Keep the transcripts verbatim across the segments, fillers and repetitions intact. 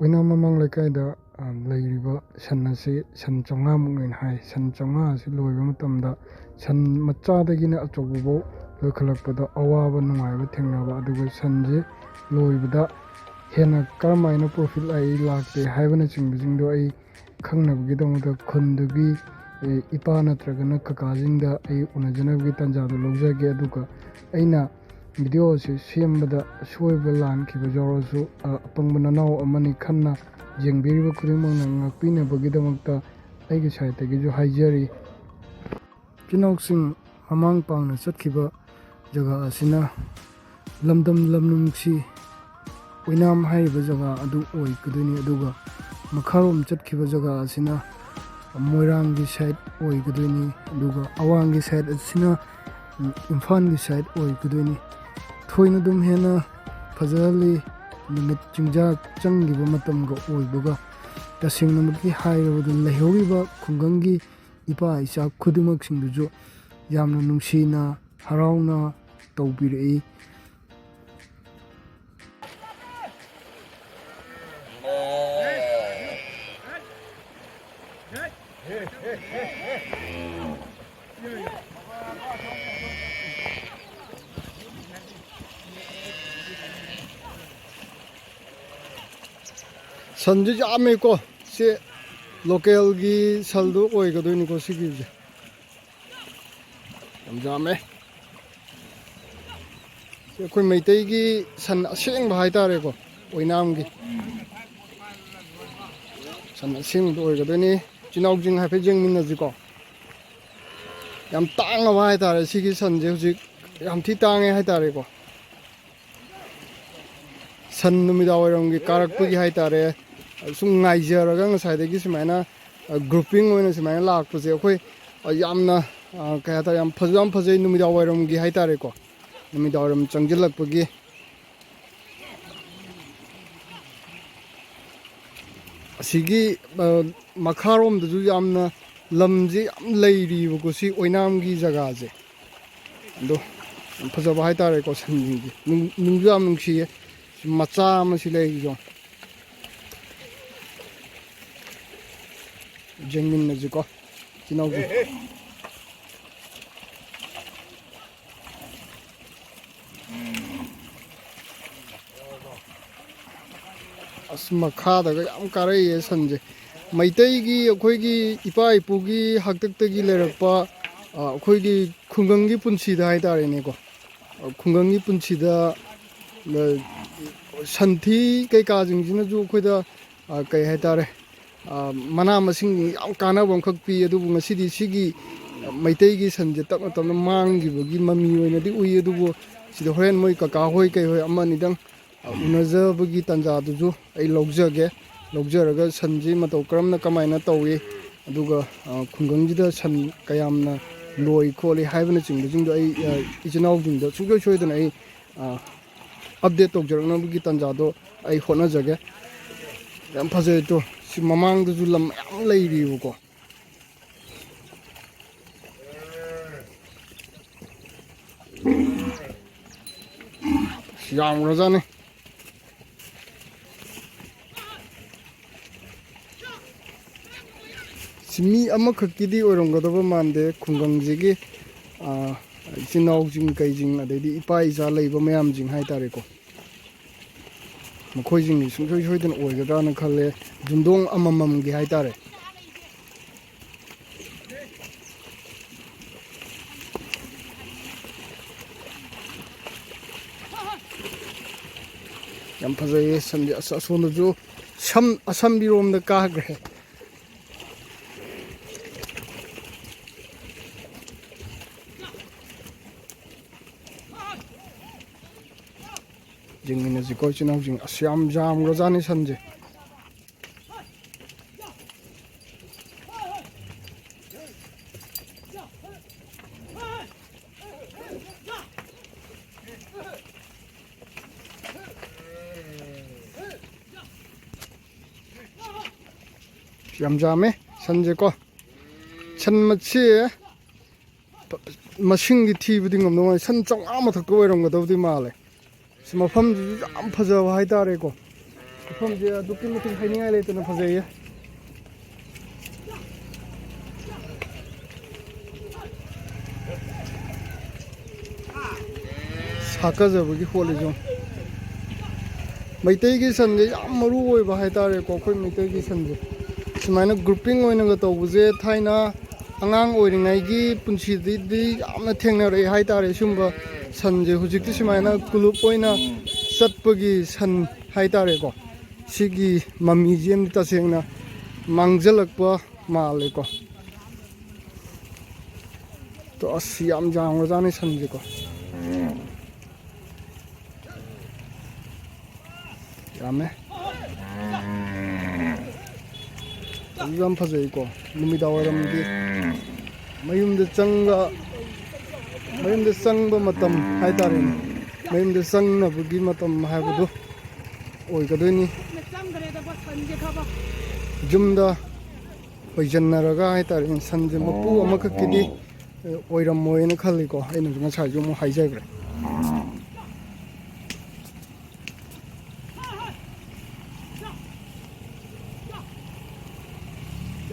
ꯑꯣꯏꯅꯥꯝ ꯃꯃꯥꯡ ꯂꯩꯀꯥꯏꯗ, ꯑ, ꯂꯩꯔꯤꯕ ꯁꯟ ꯑꯁꯤ ꯁꯟ ꯆꯥꯝꯃꯉꯥ ꯃꯨꯛꯅꯦꯅ ꯍꯥꯏ꯫ ꯁꯟ ꯆꯥꯝꯃꯉꯥ ꯑꯁꯤ ꯂꯣꯏꯕ ꯃꯇꯝꯗ ꯁꯟ ꯃꯆꯥꯗꯒꯤꯅ ꯑꯆꯧꯕꯐꯥꯎ ꯂꯣꯏꯈꯠꯂꯛꯄꯗ ꯑꯋꯥꯕ ꯅꯨꯡꯉꯥꯏꯕ ꯊꯦꯡꯅꯕ, ꯑꯗꯨꯒ ꯁꯟꯁꯦ ꯂꯣꯏꯕꯗ ꯍꯦꯟꯅ ꯀꯔꯝꯍꯥꯏꯅ profit ꯂꯥꯛꯏ ꯂꯥꯛꯇꯦ ꯍꯥꯏꯕꯅꯆꯤꯡꯕꯁꯤꯡꯗꯣ ꯑꯩ ꯈꯪꯅꯕꯒꯤꯗꯃꯛꯇ ꯈꯨꯟꯗꯨꯒꯤ, ꯑꯦ, ꯏꯄꯥ ꯅꯠꯇ꯭ꯔꯒꯅ ꯀꯀꯥꯁꯤꯡꯗ ꯑꯩ ꯎꯅꯖꯅꯕꯒꯤ ꯇꯥꯟꯖꯥꯗꯨ ꯂꯧꯖꯒꯦ꯫ ꯑꯗꯨꯒ ꯑꯩꯅ video ꯑꯁꯤ ꯁꯦꯝꯕꯗ ꯑꯁꯣꯏꯕ ꯂꯥꯟꯈꯤꯕ ꯌꯥꯎꯔꯁꯨ, ꯑ, ꯑꯄꯪꯕ ꯅꯅꯥꯎ ꯑꯃꯅꯤ ꯈꯟꯅ ꯌꯦꯡꯕꯤꯔꯤꯕ ꯈꯨꯗꯤꯡꯃꯛꯅ ꯉꯥꯛꯄꯤꯅꯕꯒꯤꯗꯃꯛꯇ ꯑꯩꯒꯤ side ꯇꯒꯤꯁꯨ ꯍꯥꯏꯖꯔꯤ꯫ ꯏꯆꯤꯟ ꯏꯅꯥꯎꯁꯤꯡ, ꯃꯃꯥꯡ ꯄꯥꯡꯅ ꯆꯠꯈꯤꯕ ꯖꯒꯥ ꯑꯁꯤꯅ ꯂꯝꯗꯝ ꯂꯝꯅꯨꯡꯁꯤ ꯑꯣꯏꯅꯥꯝ ꯍꯥꯏꯔꯤꯕ ꯖꯒꯥ ꯑꯗꯨ ꯑꯣꯏꯒꯗꯣꯏꯅꯤ꯫ ꯑꯗꯨꯒ ꯃꯈꯥꯔꯣꯝ ꯆꯠꯈꯤꯕ ꯖꯒꯥ ꯑꯁꯤꯅ ꯃꯣꯏꯔꯥꯡꯒꯤ side ꯑꯣꯏꯒꯗꯣꯏꯅꯤ꯫ ꯑꯗꯨꯒ ꯑꯋꯥꯡꯒꯤ side ꯑꯁꯤꯅ, ꯎꯝ, ꯏꯝꯐꯥꯜꯒꯤ side ꯑꯣꯏꯒꯗꯣꯏꯅꯤ꯫ ꯊꯣꯏꯅ ꯑꯗꯨꯝ ꯍꯦꯟꯅ ꯐꯖꯍꯜꯂꯤ꯫ ꯅꯨꯃꯤꯠ ꯆꯤꯡꯖꯥ ꯆꯪꯈꯤꯕ ꯃꯇꯝꯒ ꯑꯣꯏꯕꯒ, ꯇꯁꯦꯡꯅꯃꯛꯀꯤ ꯍꯥꯏꯔꯕꯗ ꯂꯩꯍꯧꯔꯤꯕ ꯈꯨꯡꯒꯪꯒꯤ ꯏꯄꯥ ꯏꯆꯥ ꯈꯨꯗꯤꯡꯃꯛꯁꯤꯡꯗꯨꯁꯨ ꯌꯥꯝꯅ ꯅꯨꯡꯁꯤꯅ, ꯍꯔꯥꯎꯅ ꯇꯧꯕꯤꯔꯛꯏ꯫ ꯁꯟꯁꯨ ꯌꯥꯝꯃꯦꯀꯣ꯫ ꯁꯤ local ꯒꯤ ꯁꯟꯗꯣ ꯑꯣꯏꯒꯗꯣꯏꯅꯤꯀꯣ ꯁꯤꯒꯤꯁꯦ꯫ ꯌꯥꯝ ꯌꯥꯝꯃꯦ꯫ ꯁꯤ ꯑꯩꯈꯣꯏ ꯃꯩꯇꯩꯒꯤ ꯁꯟ ꯑꯁꯦꯡꯕ ꯍꯥꯏꯇꯥꯔꯦꯀꯣ, ꯑꯣꯏꯅꯥꯝꯒꯤ ꯁꯟ ꯑꯁꯦꯡꯕꯗꯣ ꯑꯣꯏꯒꯗꯣꯏꯅꯤ꯫ ꯏꯆꯤꯟ ꯏꯅꯥꯎꯁꯤꯡ ꯍꯥꯏꯐꯦꯠ ꯌꯦꯡꯃꯤꯟꯅꯁꯤꯀꯣ꯫ ꯌꯥꯝ ꯇꯥꯡꯉꯕ ꯍꯥꯏꯇꯥꯔꯦ ꯁꯤꯒꯤ ꯁꯟꯁꯦ, ꯍꯧꯖꯤꯛ ꯌꯥꯝ ꯊꯤ ꯇꯥꯡꯉꯦ ꯍꯥꯏꯇꯥꯔꯦꯀꯣ꯫ ꯁꯟ ꯅꯨꯃꯤꯗꯥꯡ ꯋꯥꯏꯔꯝꯒꯤ ꯀꯥꯔꯛꯄꯒꯤ ꯍꯥꯏꯇꯥꯔꯦ, ꯁꯨꯝ ꯉꯥꯏꯖꯔꯒ ꯉꯁꯥꯏꯗꯒꯤ ꯁꯨꯃꯥꯏꯅ, ꯑ, grouping ꯑꯣꯏꯅ ꯁꯨꯃꯥꯏꯅ ꯂꯥꯛꯄꯁꯦ ꯑꯩꯈꯣꯏ, ꯑ, ꯌꯥꯝꯅ, ꯑ, ꯀꯩ ꯍꯥꯏꯇꯥꯔꯦ, ꯌꯥꯝ ꯐꯖ-, ꯌꯥꯝ ꯐꯖꯩ ꯅꯨꯃꯤꯗꯥꯡ ꯋꯥꯏꯔꯝꯒꯤ ꯍꯥꯏꯇꯥꯔꯦꯀꯣ꯫ ꯅꯨꯃꯤꯗꯥꯡ ꯋꯥꯏꯔꯝ ꯆꯪꯁꯤꯜꯂꯛꯄꯒꯤ꯫ ꯑꯁꯤꯒꯤ, ꯑ, ꯃꯈꯥꯔꯣꯝꯗꯁꯨ ꯌꯥꯝꯅ ꯂꯝꯁꯦ ꯌꯥꯝ ꯂꯩꯔꯤꯕꯀꯣ ꯁꯤ ꯑꯣꯏꯅꯥꯝꯒꯤ ꯖꯒꯥꯁꯦ꯫ ꯑꯗꯣ ꯌꯥꯝ ꯐꯖꯕ ꯍꯥꯏꯇꯥꯔꯦꯀꯣ ꯁꯟꯁꯤꯡꯁꯦ꯫ ꯅꯨꯡ-, ꯅꯨꯡꯁꯨ ꯌꯥꯝ ꯅꯨꯡꯁꯤꯌꯦ꯫ ꯁꯤ ꯃꯆꯥ ꯑꯃ ꯁꯤ ꯂꯩꯔꯤꯁꯦ ꯌꯦꯡꯉꯣ꯫ ꯌꯦꯡꯃꯤꯟꯅꯁꯤꯀꯣ, ꯏꯆꯤꯟ ꯏꯅꯥꯎꯁꯤꯡ꯫ ꯑꯁ, ꯃꯈꯥꯗꯒ ꯌꯥꯝ ꯀꯥꯔꯛꯏꯌꯦ ꯁꯟꯁꯦ꯫ ꯃꯩꯇꯩꯒꯤ, ꯑꯩꯈꯣꯏꯒꯤ ꯏꯄꯥ ꯏꯄꯨꯒꯤ ꯍꯥꯛꯇꯛꯇꯒꯤ ꯂꯩꯔꯛꯄ, ꯑ, ꯑꯩꯈꯣꯏꯒꯤ ꯈꯨꯡꯒꯪꯒꯤ ꯄꯨꯟꯁꯤꯗ ꯍꯥꯏꯇꯥꯔꯦꯅꯦꯀꯣ, ꯑ, ꯈꯨꯡꯒꯪꯒꯤ ꯄꯨꯟꯁꯤꯗ, ꯑ, ꯁꯟꯊꯤ ꯀꯩꯀꯥꯁꯤꯡꯁꯤꯅꯁꯨ ꯑꯩꯈꯣꯏꯗ, ꯑ, ꯀꯩ ꯍꯥꯏꯇꯥꯔꯦ, ꯑ, ꯃꯅꯥ ꯃꯁꯤꯡ ꯌꯥꯝ ꯀꯥꯟꯅꯕ ꯑꯃꯈꯛ ꯄꯤ꯫ ꯑꯗꯨꯕꯨ ꯉꯁꯤꯗꯤ ꯁꯤꯒꯤ ꯃꯩꯇꯩꯒꯤ ꯁꯟꯁꯦ ꯇꯞꯅ ꯇꯞꯅ ꯃꯥꯡꯈꯤꯕꯒꯤ ꯃꯃꯤ ꯑꯣꯏꯅꯗꯤ ꯎꯏ꯫ ꯑꯗꯨꯕꯨ ꯁꯤꯗ ꯍꯣꯔꯦꯟ ꯃꯣꯏ ꯀꯀꯥ ꯍꯣꯏ ꯀꯩ ꯍꯣꯏ ꯑꯃ ꯑꯅꯤꯗꯪ ꯎꯅꯖꯕꯒꯤ ꯇꯥꯟꯖꯥꯗꯨꯁꯨ ꯑꯩ ꯂꯧꯖꯒꯦ꯫ ꯂꯧꯖꯔꯒ ꯁꯟꯁꯤ ꯃꯇꯧ ꯀꯔꯝꯅ, ꯀꯃꯥꯏꯅ ꯇꯧꯏ, ꯑꯗꯨꯒ, ꯑ, ꯈꯨꯡꯒꯪꯁꯤꯗ ꯁꯟ ꯀꯌꯥꯝꯅ ꯂꯣꯏ ꯈꯣꯠꯂꯤ ꯍꯥꯏꯕꯅꯆꯤꯡꯕꯁꯤꯡꯗꯣ ꯑꯩ, ꯑ, ꯏꯆꯤꯟ ꯏꯅꯥꯎꯁꯤꯡꯗ ꯁꯨꯡꯁꯣꯏ ꯁꯣꯏꯗꯅ ꯑꯩ, ꯑ, update ꯇꯧꯖꯔꯛꯅꯕꯒꯤ ꯇꯥꯟꯖꯥꯗꯣ ꯑꯩ ꯍꯣꯠꯅꯖꯒꯦ꯫ ꯌꯥꯝ ꯐꯖꯩ꯫ ꯇꯣ, ꯁꯤ ꯃꯃꯥꯡꯗꯁꯨ ꯂꯝ ꯃꯌꯥꯝ ꯂꯩꯔꯤꯕꯀꯣ꯫ ꯌꯥꯝꯈ꯭ꯔꯖꯥꯠꯅꯤ꯫ ꯁꯤ ꯃꯤ ꯑꯃꯈꯛꯀꯤꯗꯤ ꯑꯣꯏꯔꯝꯒꯗꯕ ꯃꯥꯟꯗꯦ, ꯈꯨꯡꯒꯪꯁꯤꯒꯤ, ꯑꯥ, ꯏꯆꯤꯟ ꯏꯅꯥꯎꯁꯤꯡ ꯀꯩꯁꯤꯡ, ꯑꯗꯩꯗꯤ ꯏꯄꯥ ꯏꯆꯥ ꯂꯩꯕ ꯃꯌꯥꯝꯁꯤꯡ ꯍꯥꯏꯇꯥꯔꯦꯀꯣ꯫ ꯃꯈꯣꯏꯁꯤꯡꯒꯤ ꯁꯨꯡꯁꯣꯏ ꯁꯣꯏꯗꯅ ꯑꯣꯏꯒꯗ꯭ꯔꯥꯅ ꯈꯜꯂꯦ, ꯌꯨꯝꯊꯣꯡ ꯑꯃꯃꯝꯒꯤ ꯍꯥꯏꯇꯥꯔꯦ꯫ ꯌꯥꯝ ꯐꯖꯩꯌꯦ ꯁꯟꯁꯦ꯫ ꯑꯁ, ꯑꯁꯣꯝꯗꯁꯨ ꯁꯝ ꯑꯁꯝꯕꯤꯔꯣꯝꯗ ꯀꯥꯈ꯭ꯔꯦ꯫ ꯌꯦꯡꯃꯤꯟꯅꯁꯤꯀꯣ ꯏꯆꯤꯟ ꯏꯅꯥꯎꯁꯤꯡ꯫ ꯑꯁ, ꯌꯥꯝ ꯌꯥꯝꯈ꯭ꯔꯖꯥꯠꯅꯤ ꯁꯟꯁꯦ꯫ ꯌꯥꯝ ꯌꯥꯝꯃꯦ ꯁꯟꯁꯦꯀꯣ꯫ ꯁꯟ ꯃꯁꯤ ꯃꯁꯤꯡꯗꯤ ꯊꯤꯕꯗꯤ ꯉꯝꯗꯧ ꯃꯥꯜꯂꯦ꯫ ꯁꯟ ꯆꯥꯝꯃꯉꯥ ꯃꯊꯛꯇ ꯑꯣꯏꯔꯝꯒꯗꯕꯗꯤ ꯃꯥꯜꯂꯦ꯫ ꯁꯤ ꯃꯐꯝꯁꯤꯁꯨ ꯌꯥꯝ ꯐꯖꯕ ꯍꯥꯏꯇꯥꯔꯦꯀꯣ꯫ ꯃꯐꯝꯁꯦ ꯑꯗꯨꯛꯀꯤ ꯃꯇꯤꯛ ꯍꯥꯏꯅꯤꯡꯉꯥꯏ ꯂꯩꯇꯅ ꯐꯖꯩꯌꯦ꯫ ꯍꯥꯀꯖꯕꯒꯤ ꯍꯣꯠꯂꯤꯁꯦ ꯌꯦꯡꯉꯨ꯫ ꯃꯩꯇꯩꯒꯤ ꯁꯟꯁꯦ ꯌꯥꯝ ꯃꯔꯨ ꯑꯣꯏꯕ ꯍꯥꯏꯇꯥꯔꯦꯀꯣ, ꯑꯩꯈꯣꯏ ꯃꯩꯇꯩꯒꯤ ꯁꯟꯁꯦ꯫ ꯁꯨꯃꯥꯏꯅ grouping ꯑꯣꯏꯅꯒ ꯇꯧꯕꯁꯦ ꯊꯥꯏꯅ ꯑꯉꯥꯡ ꯑꯣꯏꯔꯤꯉꯩꯒꯤ ꯄꯨꯟꯁꯤꯗꯗꯤ ꯌꯥꯝꯅ ꯊꯦꯡꯅꯔꯛꯑꯦ ꯍꯥꯏꯇꯥꯔꯦ ꯁꯤꯒꯨꯝꯕ ꯁꯟꯁꯦ꯫ ꯍꯧꯖꯤꯛꯇꯤ ꯁꯨꯃꯥꯏꯅ group ꯑꯣꯏꯅ ꯆꯠꯄꯒꯤ ꯁꯟ ꯍꯥꯏꯇꯥꯔꯦꯀꯣ, ꯁꯤꯒꯤ ꯃꯃꯤꯁꯤꯃꯗꯤ ꯇꯁꯦꯡꯅ ꯃꯥꯡꯖꯜꯂꯛꯄ ꯃꯥꯜꯂꯦꯀꯣ꯫ ꯇꯣ, ꯑꯁ, ꯌꯥꯝ ꯌꯥꯝꯒ꯭ꯔꯖꯥꯠꯅꯤ ꯁꯟꯁꯦꯀꯣ꯫ ꯌꯥꯝꯃꯦ꯫ ꯑꯗꯨꯁꯨ ꯌꯥꯝ ꯐꯖꯩꯀꯣ, ꯅꯨꯃꯤꯗꯥꯡ ꯋꯥꯏꯔꯝꯒꯤ ꯃꯌꯨꯝꯗ ꯆꯪꯕ, ꯃꯌꯨꯝꯗ ꯆꯪꯕ ꯃꯇꯝ ꯍꯥꯏꯇꯥꯔꯦꯅꯦ, ꯃꯌꯨꯝꯗ ꯆꯪꯅꯕꯒꯤ ꯃꯇꯝ ꯍꯥꯏꯕꯗꯨ ꯑꯣꯏꯒꯗꯣꯏꯅꯤ꯫ ꯌꯨꯝꯗ ꯍꯣꯏꯖꯟꯅꯔꯒ ꯍꯥꯏꯇꯥꯔꯦꯅꯦ, ꯁꯟꯁꯦ ꯃꯄꯨ ꯑꯃꯈꯛꯀꯤꯗꯤ ꯑꯣꯏꯔꯝꯃꯣꯏꯅ ꯈꯜꯂꯤꯀꯣ, ꯑꯩꯅꯁꯨ ꯉꯁꯥꯏꯁꯨ ꯑꯃꯨꯛ ꯍꯥꯏꯖꯈ꯭ꯔꯦ꯫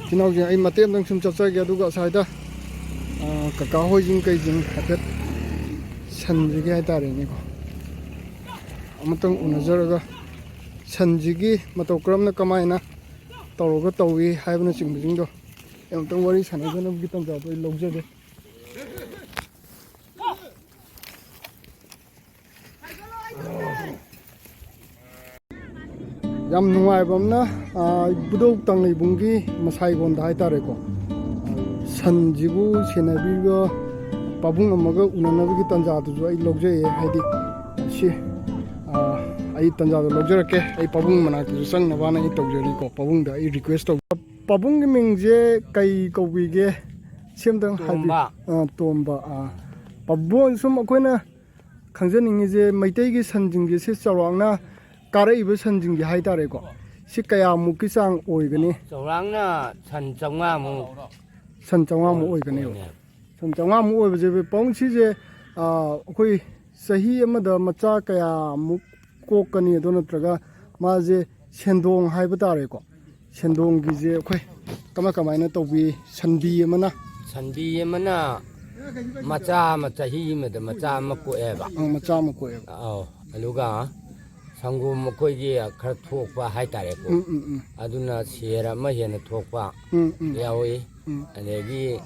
ꯏꯆꯤꯟ ꯏꯅꯥꯎꯁꯤꯡ, ꯑꯩ ꯃꯇꯦꯛ ꯑꯃꯇꯪ ꯁꯨꯝ ꯆꯠꯆꯒꯦ, ꯑꯗꯨꯒ ꯑꯁ꯭ꯋꯥꯏꯗ, ꯑ, ꯀꯀꯥ ꯍꯣꯏꯁꯤꯡ ꯀꯩꯁꯤꯡ ꯍꯥꯏꯐꯦꯠ ꯁꯟꯁꯤꯒꯤ ꯍꯥꯏꯇꯥꯔꯦꯅꯦꯀꯣ, ꯑꯃꯇꯪ ꯎꯅꯖꯔꯒ ꯁꯟꯁꯤꯒꯤ ꯃꯇꯧ ꯀꯔꯝꯅ ꯀꯃꯥꯏꯅ ꯇꯧꯔꯒ ꯇꯧꯏ ꯍꯥꯏꯕꯅꯆꯤꯡꯕꯁꯤꯡꯗꯣ ꯑꯩ ꯑꯃꯨꯛꯇꯪ ꯋꯥꯔꯤ ꯁꯥꯟꯅꯖꯅꯕꯒꯤ ꯇꯥꯟꯖꯥꯗꯣ ꯑꯩ ꯂꯧꯖꯒꯦ꯫ ꯌꯥꯝ ꯅꯨꯡꯉꯥꯏꯕ ꯑꯃꯅ, ꯑ, ꯏꯕꯨꯙꯧ ꯇꯥꯡꯂꯩꯕꯨꯡꯒꯤ ꯃꯁꯥꯏꯒꯣꯟꯗ ꯍꯥꯏꯇꯥꯔꯦꯀꯣ, ꯁꯟꯁꯤꯕꯨ ꯁꯦꯟꯅꯕꯤꯕ ꯄꯥꯕꯨꯡ ꯑꯃꯒ ꯎꯅꯅꯕꯒꯤ ꯇꯥꯟꯖꯥꯗꯨꯁꯨ ꯑꯩ ꯂꯧꯖꯩꯌꯦ꯫ ꯍꯥꯏꯗꯤ, ꯁꯤ, ꯑ, ꯑꯩ ꯇꯥꯟꯖꯥꯗꯣ ꯂꯧꯖꯔꯛꯀꯦ, ꯑꯩ ꯄꯥꯕꯨꯡ ꯃꯅꯥꯛꯇꯁꯨ ꯆꯪꯅꯕꯅ ꯑꯩ ꯇꯧꯖꯔꯤꯀꯣ꯫ ꯄꯥꯕꯨꯡꯗ ꯑꯩ request ꯇꯧ-, ꯄꯥꯕꯨꯡꯒꯤ ꯃꯤꯡꯁꯦ ꯀꯩ ꯀꯧꯕꯤꯒꯦ? ꯁꯤ ꯑꯝꯇꯪ ꯍꯥꯏꯕꯤ-, ꯇꯣꯝꯕ꯫ ꯑ, ꯇꯣꯝꯕ, ꯑ꯫ ꯄꯥꯕꯨꯡ, ꯁꯨꯝ ꯑꯩꯈꯣꯏꯅ ꯈꯪꯖꯅꯤꯡꯉꯤꯁꯦ, ꯃꯩꯇꯩꯒꯤ ꯁꯟꯁꯤꯡꯁꯦ ꯁꯤ ꯆꯥꯎꯔꯥꯛꯅ ꯀꯥꯔꯛꯏꯕ ꯁꯟꯁꯤꯡꯁꯦ ꯍꯥꯏꯇꯥꯔꯦꯀꯣ, ꯁꯤ ꯀꯌꯥꯃꯨꯛꯀꯤ ꯆꯥꯡ ꯑꯣꯏꯒꯅꯤ? ꯆꯥꯎꯔꯥꯛꯅ ꯁꯟ ꯆꯥꯝꯃꯉꯥꯃꯨꯛ꯫ ꯁꯟ ꯆꯥꯝꯃꯉꯥꯃꯨꯛ ꯑꯣꯏꯒꯅꯦꯕ꯫ ꯑꯣꯏꯅꯦ꯫ ꯁꯟ ꯆꯥꯝꯃꯉꯥꯃꯨꯛ ꯑꯣꯏꯕꯁꯦ, ꯄꯥꯕꯨꯡ, ꯁꯤꯁꯦ, ꯑ, ꯑꯩꯈꯣꯏ ꯆꯍꯤ ꯑꯃꯗ ꯃꯆꯥ ꯀꯌꯥꯃꯨꯛ ꯀꯣꯛꯀꯅꯤ? ꯑꯗꯣ ꯅꯠꯇ꯭ꯔꯒ ꯃꯥꯁꯦ ꯁꯦꯟꯗꯣꯡ ꯍꯥꯏꯕ ꯇꯥꯔꯦꯀꯣ, ꯁꯦꯟꯗꯣꯡꯒꯤꯁꯦ ꯑꯩꯈꯣꯏ ꯀꯃꯥꯏ ꯀꯃꯥꯏꯅ ꯇꯧꯕꯤ? ꯁꯟꯕꯤ ꯑꯃꯅ ꯁꯟꯕꯤ ꯑꯃꯅ ꯃꯆꯥ ꯑꯃ, ꯆꯍꯤ ꯑꯃꯗ ꯃꯆꯥ ꯑꯃ ꯀꯣꯛꯑꯦꯕ꯫ ꯑꯪ, ꯃꯆꯥ ꯑꯃ ꯀꯣꯛꯑꯦꯕ꯫ ꯑꯧ, ꯑꯗꯨꯒ ꯁꯪꯒꯣꯝ ꯑꯩꯈꯣꯏꯒꯤ ꯈꯔ ꯊꯣꯛꯄ ꯍꯥꯏꯇꯥꯔꯦꯀꯣ꯫ ꯎꯝ, ꯎꯝ, ꯎꯝ꯫ ꯑꯗꯨꯅ ꯁꯦꯔ ꯑꯃ ꯍꯦꯟꯅ ꯊꯣꯛꯄ ꯎꯝ, ꯎꯝ꯫ ꯌꯥꯎꯏ꯫ ꯎꯝ꯫ ꯑꯗꯒꯤ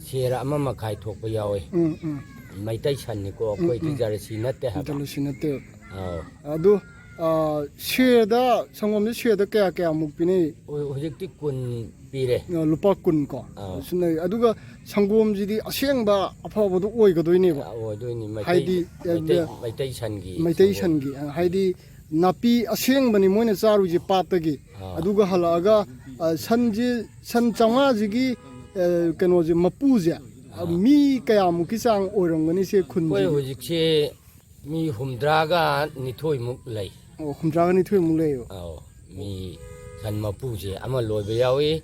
ꯁꯦꯔ ꯑꯃ ꯃꯈꯥꯏ ꯊꯣꯛꯄ ꯌꯥꯎꯏ꯫ ꯎꯝ, ꯎꯝ꯫ ꯃꯩꯇꯩ ꯁꯟꯅꯤꯀꯣ, ꯎꯝ, ꯑꯩꯈꯣꯏꯗꯤ ꯎꯝ꯫ ꯖꯔꯁꯤ ꯅꯠꯇꯦ ꯍꯥꯏꯕ꯫ ꯖꯔꯁꯤ ꯅꯠꯇꯦꯕ꯫ ꯑꯧ꯫ ꯑꯗꯨ, ꯑ, ꯁꯦꯔꯗ, ꯁꯪꯒꯣꯝꯁꯦ ꯁꯦꯔꯗ ꯀꯌꯥ ꯀꯌꯥꯃꯨꯛ ꯄꯤꯅꯩ? ꯍꯧ-, ꯍꯧꯖꯤꯛꯇꯤ ꯀꯨꯟ ꯄꯤꯔꯦ꯫ ꯑ, ꯂꯨꯄꯥ ꯀꯨꯟ ꯀꯣ? ꯑꯧ꯫ ꯁꯤꯟꯅꯩ꯫ ꯑꯗꯨꯒ ꯁꯪꯒꯣꯝꯁꯤꯗꯤ ꯑꯁꯦꯡꯕ ꯑꯐꯕꯗꯣ ꯑꯣꯏꯒꯗꯣꯏꯅꯦꯕ꯫ ꯑꯣꯏꯗꯣꯏꯅꯤ꯫ ꯃꯩꯇꯩ, ꯍꯥꯏꯗꯤ, ꯃꯩꯇꯩ, ꯑ, ꯃꯩꯇꯩ ꯁꯟꯒꯤ ꯃꯩꯇꯩ ꯁꯪꯒꯣꯝ꯫ ꯁꯟꯒꯤ, ꯑ, ꯍꯥꯏꯗꯤ ꯅꯥꯄꯤ ꯑꯁꯦꯡꯕꯅꯤ ꯃꯣꯏꯅ ꯆꯥꯔꯨꯏꯁꯦ ꯄꯥꯠꯇꯒꯤ꯫ ꯑꯥ꯫ ꯑꯗꯨꯒ ꯍꯜꯂꯛꯑꯒ, ꯑ, ꯁꯟꯁꯦ, ꯁꯟ ꯆꯥꯝꯃꯉꯥꯁꯤꯒꯤ, ꯑ, ꯀꯩꯅꯣꯁꯦ, ꯃꯄꯨꯁꯦ, ꯑ, ꯑꯥ꯫ ꯃꯤ ꯀꯌꯥꯃꯨꯛꯀꯤ ꯆꯥꯡ ꯑꯣꯏꯔꯝꯒꯅꯤ ꯁꯦ ꯑꯩꯈꯣꯏ ꯈꯨꯟꯁꯤꯒꯤ? ꯍꯧꯖꯤꯛꯁꯦ ꯃꯤ ꯍꯨꯝꯗ꯭ꯔꯥꯒ ꯅꯤꯊꯣꯏꯃꯨꯛ ꯂꯩ꯫ ꯑꯣ, ꯍꯨꯝꯗ꯭ꯔꯥꯒ ꯅꯤꯊꯣꯏꯃꯨꯛ ꯂꯩꯌꯦꯕ꯫ ꯑꯧ, ꯃꯤ ꯁꯟ ꯃꯄꯨꯁꯦ ꯑꯃ ꯂꯣꯏꯕ ꯌꯥꯎꯏ,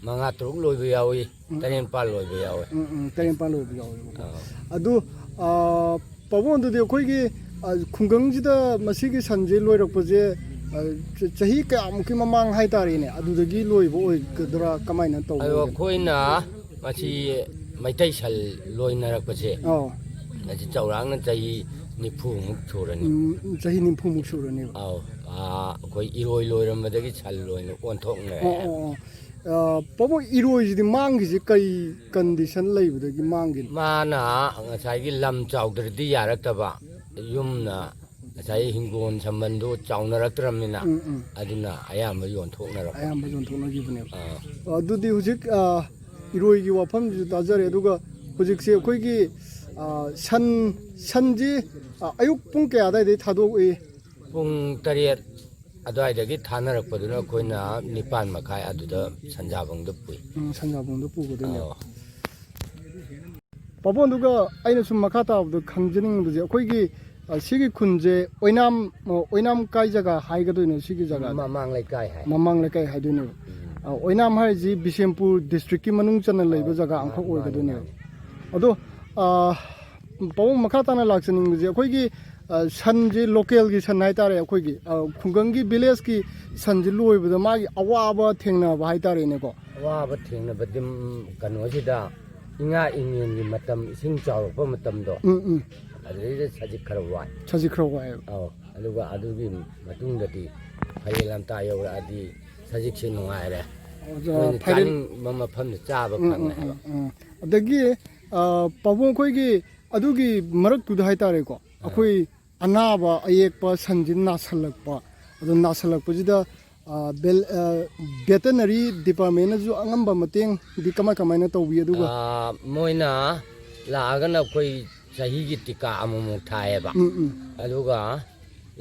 ꯃꯉꯥ ꯇꯔꯨꯛ ꯂꯣꯏꯕ ꯌꯥꯎꯏ, ꯎꯝ꯫ ꯇꯔꯦꯠ ꯅꯤꯄꯥꯜ ꯂꯣꯏꯕ ꯌꯥꯎꯏ꯫ ꯎꯝ, ꯎꯝ, ꯇꯔꯦꯠ ꯅꯤꯄꯥꯜ ꯂꯣꯏꯕ ꯌꯥꯎꯋꯦꯕꯀꯣ꯫ ꯑꯥ꯫ ꯑꯗꯨ, ꯑꯥ, ꯄꯥꯕꯨꯡ, ꯑꯗꯨꯗꯤ ꯑꯩꯈꯣꯏꯒꯤ, ꯑꯥ, ꯈꯨꯡꯒꯪꯁꯤꯗ ꯃꯁꯤꯒꯤ ꯁꯟꯁꯦ ꯂꯣꯏꯔꯛꯄꯁꯦ, ꯑꯥ, ꯆ-, ꯆꯍꯤ ꯀꯌꯥꯃꯨꯛꯀꯤ ꯃꯃꯥꯡ ꯍꯥꯏꯇꯥꯔꯦꯅꯦ, ꯑꯗꯨꯗꯒꯤ ꯂꯣꯏꯕ ꯑꯣꯏꯒꯗ꯭ꯔꯥ, ꯀꯃꯥꯏꯅ ꯇꯧꯕ ꯑꯗꯣ ꯑꯣꯏꯒꯅꯤ? ꯑꯩꯈꯣꯏꯅ ꯃꯁꯤ ꯃꯩꯇꯩ ꯁꯟ ꯂꯣꯏꯅꯔꯛꯄꯁꯦ, ꯑꯧ꯫ ꯃꯁꯤ ꯆꯥꯎꯔꯥꯛꯅ ꯆꯍꯤ ꯅꯤꯐꯨꯃꯨꯛ ꯁꯨꯔꯅꯤ꯫ ꯎꯝ, ꯆꯍꯤ ꯅꯤꯐꯨꯃꯨꯛ ꯁꯨꯔꯅꯦꯕ꯫ ꯑꯧ, ꯑꯥ, ꯑꯩꯈꯣꯏ ꯏꯔꯣꯏ ꯂꯣꯏꯔꯝꯕꯗꯒꯤ ꯁꯟ ꯂꯣꯏꯅ ꯑꯣꯟꯊꯣꯛꯅꯔꯦ꯫ ꯑꯣ, ꯑꯣ, ꯑꯣ꯫ ꯑ, ꯄꯥꯕꯨꯡ, ꯏꯔꯣꯏꯁꯤꯗꯤ ꯃꯥꯡꯈꯤꯁꯦ ꯀꯩ condition ꯂꯩꯕꯗꯒꯤ ꯃꯥꯡꯈꯤꯅꯣ? ꯃꯥꯅ ꯉꯁꯥꯏꯒꯤ ꯂꯝ ꯆꯥꯎꯗ꯭ꯔꯗꯤ ꯌꯥꯔꯛꯇꯕ, ꯌꯨꯝꯅ ꯉꯁꯥꯏ ꯍꯤꯡꯒꯣꯜ ꯁꯝꯕꯜꯗꯣ ꯆꯥꯎꯅꯔꯛꯇ꯭ꯔꯕꯅꯤꯅ, ꯎꯝ, ꯎꯝ꯫ ꯑꯗꯨꯅ ꯑꯌꯥꯝꯕ ꯌꯣꯟꯊꯣꯛꯅꯔꯛꯄ꯫ ꯑꯌꯥꯝꯕ ꯌꯣꯟꯊꯣꯛꯅꯈꯤꯕꯅꯦꯕ꯫ ꯑꯥ꯫ ꯑꯗꯨꯗꯤ ꯍꯧꯖꯤꯛ, ꯑ, ꯏꯔꯣꯏꯒꯤ ꯋꯥꯐꯝꯁꯤꯁꯨ ꯇꯥꯖꯔꯦ, ꯑꯗꯨꯒ ꯍꯧꯖꯤꯛꯁꯦ ꯑꯩꯈꯣꯏꯒꯤ, ꯑ, ꯁꯟ, ꯁꯟꯁꯤ, ꯑ, ꯑꯌꯨꯛ ꯄꯨꯡ ꯀꯌꯥ ꯑꯗꯨꯋꯥꯏꯗꯩ ꯊꯥꯗꯣꯛꯏ? ꯄꯨꯡ ꯇꯔꯦꯠ ꯑꯗꯨꯋꯥꯏꯗꯒꯤ ꯊꯥꯅꯔꯛꯄꯗꯨꯅ ꯑꯩꯈꯣꯏꯅ ꯅꯤꯄꯥꯟ ꯃꯈꯥꯏ ꯑꯗꯨꯗ ꯁꯟꯖꯥꯕꯨꯡꯗ ꯄꯨꯏ꯫ ꯎꯝ, ꯁꯟꯖꯥꯕꯨꯡꯗ ꯄꯨꯒꯗꯣꯏꯅꯦꯕ꯫ ꯑꯧ꯫ ꯄꯥꯕꯨꯡ, ꯑꯗꯨꯒ ꯑꯩꯅ ꯁꯨꯝ ꯃꯈꯥ ꯇꯥꯕꯗ ꯈꯪꯖꯅꯤꯡꯕꯁꯦ, ꯑꯩꯈꯣꯏꯒꯤ, ꯑ, ꯁꯤꯒꯤ ꯈꯨꯟꯁꯦ ꯑꯣꯏꯅꯥꯝ, ꯑ, ꯑꯣꯏꯅꯥꯝ ꯀꯥꯏ ꯖꯒꯥ ꯍꯥꯏꯒꯗꯣꯏꯅꯣ ꯁꯤꯒꯤ ꯖꯒꯥꯁꯦ? ꯃꯃꯥꯡ ꯂꯩꯀꯥꯏ ꯍꯥꯏ꯫ ꯃꯃꯥꯡ ꯂꯩꯀꯥꯏ ꯍꯥꯏꯗꯣꯏꯅꯦꯕ꯫ ꯎꯝ꯫ ꯑ, ꯑꯣꯏꯅꯥꯝ ꯍꯥꯏꯔꯤꯁꯤ ꯕꯤꯁꯦꯝꯄꯨꯔ district ꯀꯤ ꯃꯅꯨꯡ ꯆꯟꯅ ꯂꯩꯕ ꯑꯧ, ꯖꯒꯥ ꯃꯥꯅꯤ, ꯑꯃꯈꯛ ꯃꯥꯅꯤ, ꯑꯣꯏꯒꯗꯣꯏꯅꯦꯕ꯫ ꯃꯥꯅꯤ꯫ ꯑꯗꯣ, ꯑ, ꯄꯥꯕꯨꯡ, ꯃꯈꯥ ꯇꯥꯅ ꯂꯥꯛꯆꯅꯤꯡꯕꯁꯦ, ꯑꯩꯈꯣꯏꯒꯤ, ꯑ, ꯁꯟꯁꯦ local ꯒꯤ ꯁꯟ ꯍꯥꯏꯇꯥꯔꯦ, ꯑꯩꯈꯣꯏꯒꯤ, ꯑ, ꯈꯨꯡꯒꯪꯒꯤ village ꯀꯤ ꯁꯟꯁꯦ ꯂꯣꯏꯕꯗ ꯃꯥꯒꯤ ꯑꯋꯥꯕ ꯊꯦꯡꯅꯕ ꯍꯥꯏꯇꯥꯔꯦꯅꯦꯀꯣ꯫ ꯑꯋꯥꯕ ꯊꯦꯡꯅꯕꯗꯤ, ꯎꯝ, ꯀꯩꯅꯣꯁꯤꯗ, ꯏꯉꯥ ꯏꯉꯦꯟꯒꯤ ꯃꯇꯝ, ꯏꯁꯤꯡ ꯆꯥꯎꯔꯛꯄ ꯃꯇꯝꯗꯣ, ꯎꯝ, ꯎꯝ꯫ ꯑꯗꯨꯗꯩꯗ ꯁꯖꯤꯛ ꯈꯔ ꯋꯥꯏ꯫ ꯁꯖꯤꯛ ꯈꯔ ꯋꯥꯏꯑꯦꯕ꯫ ꯑꯧ, ꯑꯗꯨꯒ ꯑꯗꯨꯒꯤ ꯃꯇꯨꯡꯗꯗꯤ ꯐꯥꯏꯔꯦꯟ ꯂꯝꯇꯥ ꯌꯧꯔꯛꯑꯗꯤ ꯁꯖꯤꯛꯁꯦ ꯅꯨꯡꯉꯥꯏꯔꯦ꯫ ꯑꯣꯖꯥ, ꯑꯩꯈꯣꯏꯅ ꯐꯥꯏꯔꯦꯟ ꯆꯥꯅꯤꯡꯕ ꯃꯐꯝꯗ ꯆꯥꯕ ꯎꯝ, ꯎꯝ, ꯐꯪꯉꯦ ꯍꯥꯏꯕ꯫ ꯎꯝ, ꯎꯝ꯫ ꯑꯗꯒꯤ, ꯑ, ꯄꯥꯕꯨꯡ, ꯑꯩꯈꯣꯏꯒꯤ ꯑꯗꯨꯒꯤ ꯃꯔꯛꯇꯨꯗ ꯍꯥꯏꯇꯥꯔꯦꯀꯣ, ꯑꯥ꯫ ꯑꯩꯈꯣꯏ ꯑꯅꯥꯕ ꯑꯌꯦꯛꯄ ꯁꯟꯁꯤ ꯅꯥꯁꯜꯂꯛꯄ, ꯑꯗꯣ ꯅꯥꯁꯜꯂꯛꯄꯁꯤꯗ, ꯑ, ꯕꯦꯜ-, ꯑ, ꯚꯦꯇꯅꯔꯤ ꯗꯤꯄꯥꯔꯠꯃꯦꯟꯅꯁꯨ ꯑꯉꯝꯕ ꯃꯇꯦꯡꯗꯤ ꯀꯃꯥꯏ ꯀꯃꯥꯏꯅ ꯇꯧꯕꯤ? ꯑꯗꯨꯒ ꯑ, ꯃꯣꯏꯅ ꯂꯥꯛꯑꯒꯅ ꯑꯩꯈꯣꯏ ꯆꯍꯤꯒꯤ ꯇꯤꯀꯥ ꯑꯃꯃꯨꯛ ꯊꯥꯏꯌꯦꯕ꯫ ꯎꯝ, ꯎꯝ꯫ ꯑꯗꯨꯒ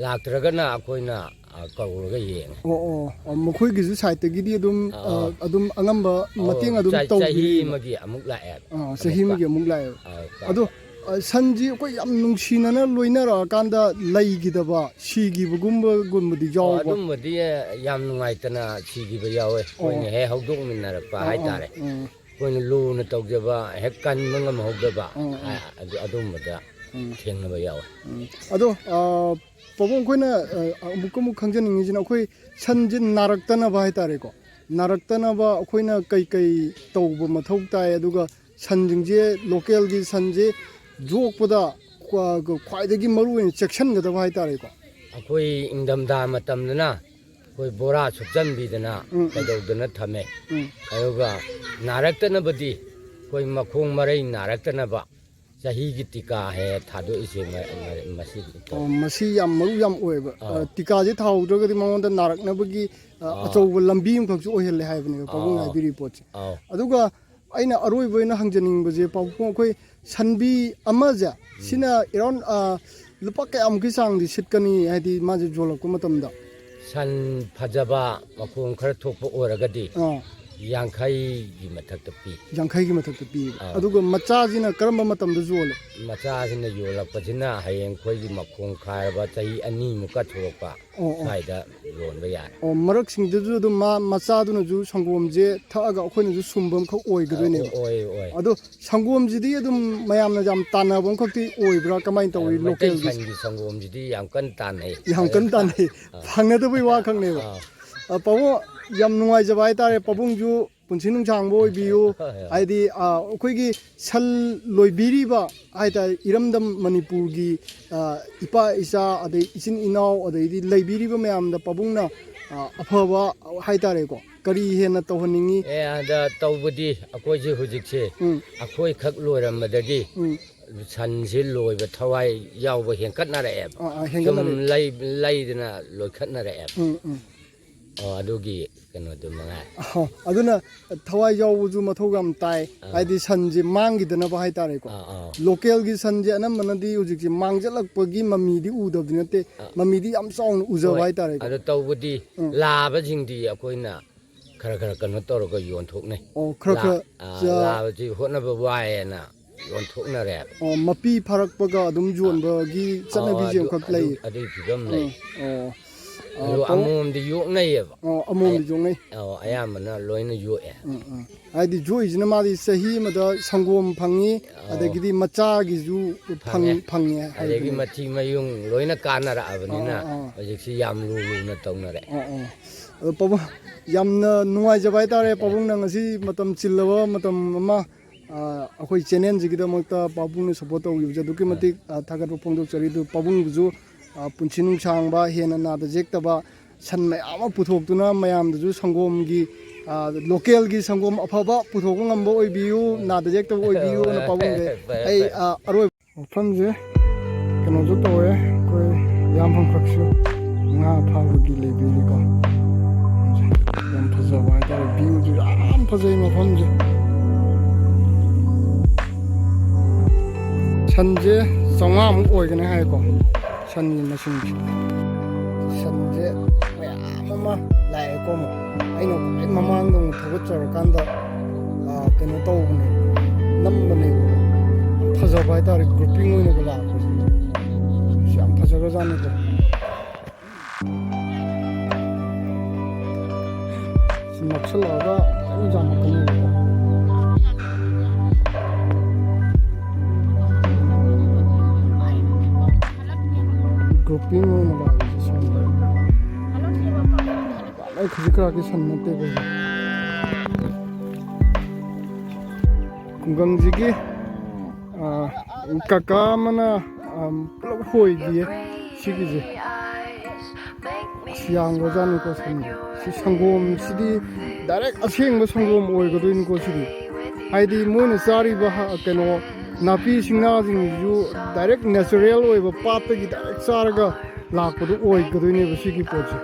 ꯂꯥꯛꯇ꯭ꯔꯒꯅ ꯑꯩꯈꯣꯏꯅ, ꯑ, ꯀꯧꯔꯒ ꯌꯦꯡꯉꯦ꯫ ꯑꯣ, ꯑꯣ, ꯑꯣ, ꯃꯈꯣꯏꯒꯤꯁꯨ ꯁꯥꯏꯠꯇꯒꯤꯗꯤ ꯑꯗꯨꯝ, ꯑ, ꯑꯥ꯫ ꯑꯗꯨꯝ ꯑꯉꯝꯕ ꯑꯧ, ꯃꯇꯦꯡ ꯑꯗꯨꯝ ꯆ-, ꯆꯍꯤ ꯇꯧꯕꯤꯔꯤꯕ? ꯑꯃꯒꯤ ꯑꯃꯨꯛ ꯂꯥꯛꯑꯦ꯫ ꯑꯥ, ꯆꯍꯤ ꯑꯃꯨꯛꯀ꯫ ꯑꯃꯒꯤ ꯑꯃꯨꯛ ꯂꯥꯛꯑꯦꯕ꯫ ꯑꯧ, ꯑꯗꯣ, ꯂꯥꯛꯑꯦ꯫ ꯑ, ꯁꯟꯁꯤ ꯑꯩꯈꯣꯏ ꯌꯥꯝ ꯅꯨꯡꯁꯤꯅꯅ ꯂꯣꯏꯅꯔꯛꯑꯀꯥꯟꯗ ꯂꯩꯈꯤꯗꯕ, ꯁꯤꯈꯤꯕꯒꯨꯝꯕꯒꯨꯝꯕꯗꯤ ꯑꯣ, ꯌꯥꯎꯕ? ꯑꯗꯨꯝꯕꯗꯤ ꯌꯥꯝ ꯅꯨꯡꯉꯥꯏꯇꯅ ꯁꯤꯈꯤꯕ ꯌꯥꯎꯋꯦ꯫ ꯑꯣ꯫ ꯑꯩꯈꯣꯏꯅ ꯍꯦꯛ ꯍꯧꯗꯣꯛꯃꯤꯟꯅꯔꯛꯄ ꯑꯣ, ꯑꯣ, ꯍꯥꯏꯇꯥꯔꯦ꯫ ꯎꯝ꯫ ꯑꯩꯈꯣꯏꯅ ꯂꯨꯅ ꯇꯧꯖꯕ, ꯍꯦꯛ ꯀꯟꯕ ꯉꯝꯍꯧꯗꯕ, ꯎꯝ, ꯎꯝ꯫ ꯑ-, ꯑꯗꯨ-, ꯑꯗꯨꯝꯕꯗ ꯎꯝ꯫ ꯊꯦꯡꯅꯕ ꯌꯥꯎꯋꯦ꯫ ꯎꯝ꯫ ꯑꯗꯣ, ꯑ, ꯄꯥꯕꯨꯡ, ꯑꯩꯈꯣꯏꯅ, ꯑ, ꯑꯃꯨꯛꯀ ꯑꯃꯨꯛ ꯈꯪꯖꯅꯤꯡꯉꯤꯁꯤꯅ, ꯑꯩꯈꯣꯏ ꯁꯟꯁꯦ ꯅꯥꯔꯛꯇꯅꯕ ꯍꯥꯏꯇꯥꯔꯦꯀꯣ, ꯅꯥꯔꯛꯇꯅꯕ ꯑꯩꯈꯣꯏꯅ ꯀꯩ ꯀꯩ ꯇꯧꯕ ꯃꯊꯧ ꯇꯥꯏ? ꯑꯗꯨꯒ ꯁꯟꯁꯤꯡꯁꯦ, ꯂꯣꯀꯦꯜꯒꯤ ꯁꯟꯁꯦ ꯌꯣꯛꯄꯗ ꯈ꯭ꯋꯥ-, ꯈ꯭ꯋꯥꯏꯗꯒꯤ ꯃꯔꯨ ꯑꯣꯏꯅ ꯆꯦꯛꯁꯤꯟꯒꯗꯕ ꯍꯥꯏꯇꯥꯔꯦꯀꯣ꯫ ꯑꯩꯈꯣꯏ ꯏꯪꯊꯝꯊꯥ ꯃꯇꯝꯗꯅ ꯑꯩꯈꯣꯏ ꯕꯣꯔꯥ ꯁꯨꯞꯆꯟꯕꯤꯗꯅ ꯎꯝ, ꯎꯝ꯫ ꯀꯩꯗꯧꯗꯅ ꯊꯝꯃꯦ꯫ ꯎꯝ꯫ ꯑꯗꯨꯒ ꯅꯥꯔꯛꯇꯅꯕꯗꯤ ꯑꯩꯈꯣꯏ ꯃꯈꯣꯡ ꯃꯔꯩ ꯅꯥꯔꯛꯇꯅꯕ ꯆꯍꯤꯒꯤ ꯇꯤꯀꯥ ꯍꯦꯛ ꯊꯥꯗꯣꯛꯏꯁꯦ ꯃ-, ꯃ-, ꯃꯁꯤꯗꯤ ꯇꯧ-, ꯑꯣ, ꯃꯁꯤ ꯌꯥꯝ ꯃꯔꯨ ꯌꯥꯝ ꯑꯣꯏꯌꯦꯕ꯫ ꯑꯥ꯫ ꯑ, ꯇꯤꯀꯥꯁꯦ ꯊꯥꯍꯧꯗ꯭ꯔꯒꯗꯤ ꯃꯉꯣꯟꯗ ꯅꯥꯔꯛꯅꯕꯒꯤ, ꯑ, ꯑꯥ꯫ ꯑꯆꯧꯕ ꯂꯝꯕꯤ ꯑꯃꯈꯛꯁꯨ ꯑꯣꯏꯍꯜꯂꯦ ꯍꯥꯏꯕꯅꯦꯕ ꯄꯥꯕꯨꯡꯅ ꯑꯥ꯫ ꯍꯥꯏꯕꯤꯔꯤ ꯄꯣꯠꯁꯦ꯫ ꯑꯥ꯫ ꯑꯗꯨꯒ ꯑꯩꯅ ꯑꯔꯣꯏꯕ ꯑꯣꯏꯅ ꯍꯪꯖꯅꯤꯡꯕꯁꯦ, ꯄꯥꯕꯨꯡ, ꯑꯩꯈꯣꯏ ꯁꯟꯕꯤ ꯑꯃꯁꯦ, ꯎꯝ꯫ ꯁꯤꯅ around, ꯑ, ꯂꯨꯄꯥ ꯀꯌꯥꯃꯨꯛꯀꯤ ꯆꯥꯡꯗꯤ ꯁꯤꯠꯀꯅꯤ, ꯍꯥꯏꯗꯤ ꯃꯥꯁꯦ ꯌꯣꯜꯂꯛꯄ ꯃꯇꯝꯗ? ꯁꯟ ꯐꯖꯕ, ꯃꯈꯣꯡ ꯈꯔ ꯊꯣꯛꯄ ꯑꯣꯏꯔꯒꯗꯤ ꯑꯥ꯫ ꯌꯥꯡꯈꯩꯒꯤ ꯃꯊꯛꯇ ꯄꯤ꯫ ꯌꯥꯡꯈꯩꯒꯤ ꯃꯊꯛꯇ ꯄꯤꯌꯦꯕ꯫ ꯑꯥ꯫ ꯑꯗꯨꯒ ꯃꯆꯥꯁꯤꯅ ꯀꯔꯝꯕ ꯃꯇꯝꯗ ꯌꯣꯜꯂꯦ? ꯃꯆꯥꯁꯤꯅ ꯌꯣꯜꯂꯛꯄꯁꯤꯅ ꯍꯌꯦꯡ ꯑꯩꯈꯣꯏꯒꯤ ꯃꯈꯣꯡ ꯈꯥꯏꯔꯕ ꯆꯍꯤ ꯑꯅꯤꯃꯨꯛꯀ ꯊꯣꯛꯂꯛꯄ ꯑꯣ, ꯑꯣ꯫ ꯁ꯭ꯋꯥꯏꯗ ꯌꯣꯟꯕ ꯌꯥꯔꯦ꯫ ꯑꯣ, ꯃꯔꯛꯁꯤꯡꯗꯁꯨ ꯑꯗꯨꯝ ꯃꯥ, ꯃꯆꯥꯗꯨꯅꯁꯨ ꯁꯪꯒꯣꯝꯁꯦ ꯊꯛꯑꯒ ꯑꯩꯈꯣꯏꯅꯁꯨ ꯁꯨꯝꯕ ꯑꯃꯈꯛ ꯑꯣꯏꯒꯗꯣꯏꯅꯦꯕ꯫ ꯑꯣ, ꯑꯣꯏ, ꯑꯣꯏ꯫ ꯑꯗꯣ ꯁꯪꯒꯣꯝꯁꯤꯗꯤ ꯑꯗꯨꯝ ꯃꯌꯥꯝꯅ ꯌꯥꯝ ꯇꯥꯟꯅꯕ ꯑꯃꯈꯛꯇꯤ ꯑꯣꯏꯕ꯭ꯔꯥ? ꯀꯃꯥꯏꯅ ꯇꯧꯏ? ꯑ, ꯃꯩꯇꯩ ꯂꯣꯀꯦꯜꯒꯤ? ꯁꯟꯒꯤ ꯁꯪꯒꯣꯝꯁꯤꯗꯤ ꯌꯥꯝ ꯀꯟꯅ ꯇꯥꯟꯅꯩ꯫ ꯌꯥꯝ ꯀꯟꯅ ꯇꯥꯟꯅꯩ꯫ ꯑꯥ꯫ ꯐꯪꯅꯗꯕꯩ ꯋꯥ ꯈꯛꯅꯦꯕ꯫ ꯑꯥ꯫ ꯑ, ꯄꯥꯕꯨꯡ, ꯌꯥꯝ ꯅꯨꯡꯉꯥꯏꯖꯕ ꯍꯥꯏꯇꯥꯔꯦ꯫ ꯄꯥꯕꯨꯡꯁꯨ ꯄꯨꯟꯁꯤ ꯅꯨꯡꯁꯥꯡꯕ ꯑꯣꯏꯕꯤꯌꯨ꯫ ꯍꯣꯏ, ꯍꯣꯏ꯫ ꯍꯥꯏꯗꯤ, ꯑ, ꯑꯩꯈꯣꯏꯒꯤ ꯁꯟ ꯂꯣꯏꯕꯤꯔꯤꯕ ꯍꯥꯏꯇꯥꯔꯦ, ꯏꯔꯝꯗꯝ ꯃꯅꯤꯄꯨꯔꯒꯤ, ꯑ, ꯏꯄꯥ ꯏꯆꯥ, ꯑꯗꯩ ꯏꯆꯤꯟ ꯏꯅꯥꯎ, ꯑꯗꯩꯗꯤ ꯂꯩꯕꯤꯔꯤꯕ ꯃꯌꯥꯝꯗ ꯄꯥꯕꯨꯡꯅ, ꯑ, ꯑꯐꯕ ꯍꯥꯏꯇꯥꯔꯦꯀꯣ, ꯀꯔꯤ ꯍꯦꯟꯅ ꯇꯧꯍꯟꯅꯤꯡꯉꯤ? ꯑꯦ, ꯑꯗ ꯇꯧꯕꯗꯤ ꯑꯩꯈꯣꯏꯁꯦ ꯍꯧꯖꯤꯛꯁꯦ ꯎꯝ꯫ ꯑꯩꯈꯣꯏ ꯈꯛ ꯂꯣꯏꯔꯝꯕꯗꯒꯤ ꯎꯝ꯫ ꯁꯟꯁꯤ ꯂꯣꯏꯕ ꯊꯋꯥꯏ ꯌꯥꯎꯕ ꯍꯦꯟꯀꯠꯅꯔꯛꯑꯦꯕ꯫ ꯑꯥ, ꯑꯥ, ꯁꯨꯝ ꯍꯦꯟꯒꯠꯅꯔꯛꯑꯦ꯫ ꯂꯩ-, ꯂꯩꯗꯅ ꯂꯣꯏꯈꯠꯅꯔꯛꯑꯦꯕ꯫ ꯎꯝ, ꯎꯝ꯫ ꯑꯣ, ꯑꯗꯨꯒꯤ ꯀꯩꯅꯣꯗꯨ ꯃꯉꯥꯏ꯫ ꯑꯍꯣ, ꯑꯗꯨꯅ ꯊꯋꯥꯏ ꯌꯥꯎꯕꯁꯨ ꯃꯊꯧ ꯌꯥꯝ ꯇꯥꯏ꯫ ꯑꯥ꯫ ꯍꯥꯏꯗꯤ ꯁꯟꯁꯦ ꯃꯥꯡꯈꯤꯗꯅꯕ ꯍꯥꯏꯇꯥꯔꯦꯀꯣ꯫ ꯑꯥ, ꯑꯥ꯫ ꯂꯣꯀꯦꯜꯒꯤ ꯁꯟꯁꯦ ꯑꯅꯝꯕꯅꯗꯤ ꯍꯧꯖꯤꯛꯁꯦ ꯃꯥꯡꯁꯤꯜꯂꯛꯄꯒꯤ ꯃꯃꯤꯗꯤ ꯎꯗꯕꯗꯤ ꯅꯠꯇꯦ꯫ ꯑꯥ꯫ ꯃꯃꯤꯗꯤ ꯌꯥꯝ ꯆꯥꯎꯅ ꯎꯖꯕ ꯍꯣꯏ, ꯍꯥꯏꯇꯥꯔꯦꯀꯣ꯫ ꯑꯗꯣ ꯇꯧꯕꯗꯤ ꯎꯝ꯫ ꯂꯥꯕꯁꯤꯡꯗꯤ ꯑꯩꯈꯣꯏꯅ ꯈꯔ ꯈꯔ ꯀꯩꯅꯣ ꯇꯧꯔꯒ ꯌꯣꯟꯊꯣꯛꯅꯩ꯫ ꯑꯣ, ꯈꯔ ꯂꯥ-, ꯈꯔ ꯑꯥ, ꯆꯥ- ꯂꯥꯕꯁꯤ ꯍꯣꯠꯅꯕ ꯋꯥꯏꯌꯦꯅ ꯌꯣꯟꯊꯣꯛꯅꯔꯦꯕ꯫ ꯑꯣ, ꯃꯄꯤ ꯐꯥꯔꯛꯄꯒ ꯑꯗꯨꯝ ꯑꯥ꯫ ꯌꯣꯟꯕꯒꯤ ꯑꯥ, ꯆꯠꯅꯕꯤꯁꯦ ꯑꯗꯨ, ꯑꯃꯈꯛ ꯑꯗꯨ, ꯂꯩ꯫ ꯑꯗꯨꯒꯤ ꯐꯤꯕꯝ ꯂꯩ꯫ ꯎꯝ, ꯑꯣ꯫ ꯑꯗꯨ ꯑꯥ, ꯄꯥꯕꯨꯡ-, ꯑꯃꯣꯝꯗꯤ ꯌꯣꯛꯅꯩꯌꯦꯕ꯫ ꯑꯣ, ꯑꯃꯣꯝꯗꯤ ꯑꯌꯥ-, ꯌꯣꯛꯅꯩ꯫ ꯑꯣ, ꯑꯌꯥꯝꯕꯅ ꯂꯣꯏꯅ ꯌꯣꯛꯑꯦ꯫ ꯎꯝ, ꯎꯝ꯫ ꯍꯥꯏꯗꯤ ꯌꯣꯛꯏꯁꯤꯅ ꯃꯥꯗꯤ ꯆꯍꯤ ꯑꯃꯗ ꯁꯪꯒꯣꯝ ꯐꯪꯉꯤ, ꯑꯣ꯫ ꯑꯗꯒꯤꯗꯤ ꯃꯆꯥꯒꯤꯁꯨ ꯐꯪ-, ꯐꯪꯉꯦ꯫ ꯐꯪꯉꯦ ꯑꯗꯒꯤ ꯍꯥꯏꯕꯅꯤ꯫ ꯃꯊꯤ ꯃꯌꯨꯡ ꯂꯣꯏꯅ ꯀꯥꯟꯅꯔꯛꯑꯕꯅꯤꯅ ꯑꯥ, ꯑꯥ, ꯑꯥ꯫ ꯍꯧꯖꯤꯛꯁꯤ ꯌꯥꯝ ꯂꯨ ꯂꯨꯅ ꯇꯧꯅꯔꯦ꯫ ꯑꯥ, ꯑꯥ꯫ ꯑꯗꯣ ꯄꯥꯕꯨꯡ, ꯌꯥꯝꯅ ꯅꯨꯡꯉꯥꯏꯖꯕ ꯍꯥꯏꯇꯥꯔꯦ, ꯄꯥꯕꯨꯡꯅ ꯉꯁꯤ ꯃꯇꯝ ꯆꯤꯜꯂꯕ ꯃꯇꯝ ꯑꯃ, ꯑ, ꯑꯩꯈꯣꯏ ꯆꯦꯅꯦꯜꯁꯤꯒꯤꯗꯃꯛꯇ ꯄꯥꯕꯨꯡꯅ ꯁꯞꯄꯣꯔꯠ ꯇꯧꯈꯤꯕꯁꯦ ꯑꯗꯨꯛꯀꯤ ꯑ꯫ ꯃꯇꯤꯛ, ꯑ, ꯊꯥꯒꯠꯄ ꯐꯣꯡꯗꯣꯛꯆꯔꯤ꯫ ꯑꯗꯨ ꯄꯥꯕꯨꯡꯕꯨꯁꯨ, ꯑ, ꯄꯨꯟꯁꯤ ꯅꯨꯡꯁꯥꯡꯕ, ꯍꯦꯟꯅ ꯅꯥꯗ ꯌꯦꯛꯇꯕ, ꯁꯟ ꯃꯌꯥꯝ ꯑꯃ ꯄꯨꯊꯣꯛꯇꯨꯅ ꯃꯌꯥꯝꯗꯁꯨ ꯁꯪꯒꯣꯝꯒꯤ, ꯑ, ꯂꯣꯀꯦꯜꯒꯤ ꯁꯪꯒꯣꯝ ꯑꯐꯕ ꯄꯨꯊꯣꯛꯄ ꯉꯝꯕ ꯑꯣꯏꯕꯤꯌꯨ, ꯅꯥꯗ ꯌꯦꯛꯇꯕ ꯑꯣꯏꯕꯤꯌꯨ ꯑꯅ ꯄꯥꯕꯨꯡꯗ ꯑꯩ, ꯑ, ꯑꯔꯣꯏꯕ ꯃꯐꯝꯁꯦ ꯀꯩꯅꯣꯁꯨ ꯇꯧꯋꯦ, ꯑꯩꯈꯣꯏ ꯏꯌꯥꯝꯐꯝ ꯈꯛꯁꯨ ꯉꯥ ꯐꯥꯕꯒꯤ ꯂꯩꯕꯤꯔꯤꯀꯣ꯫ ꯌꯥꯝ ꯐꯖꯕ ꯍꯥꯏꯇꯥꯔꯦ, ꯚ꯭ꯌꯨꯁꯨ ꯌꯥꯝ ꯐꯖꯩ ꯃꯐꯝꯁꯦ꯫ ꯁꯟꯁꯦ ꯆꯥꯝꯃꯉꯥꯃꯨꯛ ꯑꯣꯏꯒꯅꯤ ꯍꯥꯏꯀꯣ, ꯁꯟꯒꯤ ꯃꯁꯤꯡꯁꯦ꯫ ꯁꯟꯁꯦ ꯃꯌꯥꯝ ꯑꯃ ꯂꯥꯛꯑꯦꯀꯣ꯫ ꯑꯃꯨꯛ ꯑꯩꯅ ꯈ꯭ꯋꯥꯏ ꯃꯃꯥꯡꯗ ꯑꯃꯨꯛ ꯊꯧꯒꯠꯆꯔꯀꯥꯟꯗ, ꯑꯥ, ꯀꯩꯅꯣ ꯇꯧꯕꯅꯦ, ꯅꯝꯕꯅꯦꯕ꯫ ꯌꯥꯝ ꯐꯖꯕ ꯍꯥꯏꯇꯥꯔꯦ, ꯒ꯭ꯔꯨꯞꯄꯤꯡ ꯑꯣꯏꯅꯒ ꯂꯥꯛꯄꯁꯦ꯫ ꯁꯤ ꯌꯥꯝ ꯐꯖꯈ꯭ꯔꯖꯥꯠꯅꯤꯀꯣ꯫ ꯁꯤ ꯅꯛꯁꯜꯂꯛꯑꯒ ꯐꯖꯅ ꯌꯥꯝꯃꯛꯀꯅꯦꯕꯀꯣ꯫ ꯒ꯭ꯔꯨꯞꯄꯤꯡ ꯑꯣꯏꯅ ꯂꯥꯛꯏꯁꯦ ꯁꯣꯝꯗ꯫ ꯂꯣꯏ ꯈꯖꯤꯛ ꯈꯔꯥꯛꯀꯤ ꯁꯟ ꯅꯠꯇꯦ ꯀꯩꯅꯣ꯫ ꯈꯨꯡꯒꯪꯁꯤꯒꯤ, ꯑ, ꯀꯀꯥ ꯑꯃꯅ, ꯑ, ꯄꯨꯂꯞ ꯍꯣꯏꯗꯤꯌꯦ ꯁꯤꯒꯤꯁꯦ꯫ ꯑꯁ, ꯌꯥꯝꯈ꯭ꯔꯖꯥꯠꯅꯤꯀꯣ ꯁꯟꯁꯦ꯫ ꯁꯤ ꯁꯪꯒꯣꯝꯁꯤꯗꯤ direct ꯑꯁꯦꯡꯕ ꯁꯪꯒꯣꯝ ꯑꯣꯏꯒꯗꯣꯏꯅꯤꯀꯣ ꯁꯤꯗꯤ꯫ ꯍꯥꯏꯗꯤ ꯃꯣꯏꯅ ꯆꯥꯔꯤꯕ ꯍ-, ꯀꯩꯅꯣ, ꯅꯥꯄꯤ ꯁꯤꯡꯅꯥꯁꯤꯡꯁꯤꯁꯨ direct natural ꯑꯣꯏꯕ ꯄꯥꯠꯇꯒꯤ direct ꯆꯥꯔꯒ ꯂꯥꯛꯄꯗꯣ ꯑꯣꯏꯒꯗꯣꯏꯅꯦꯕ ꯁꯤꯒꯤ ꯄꯣꯠꯁꯦ꯫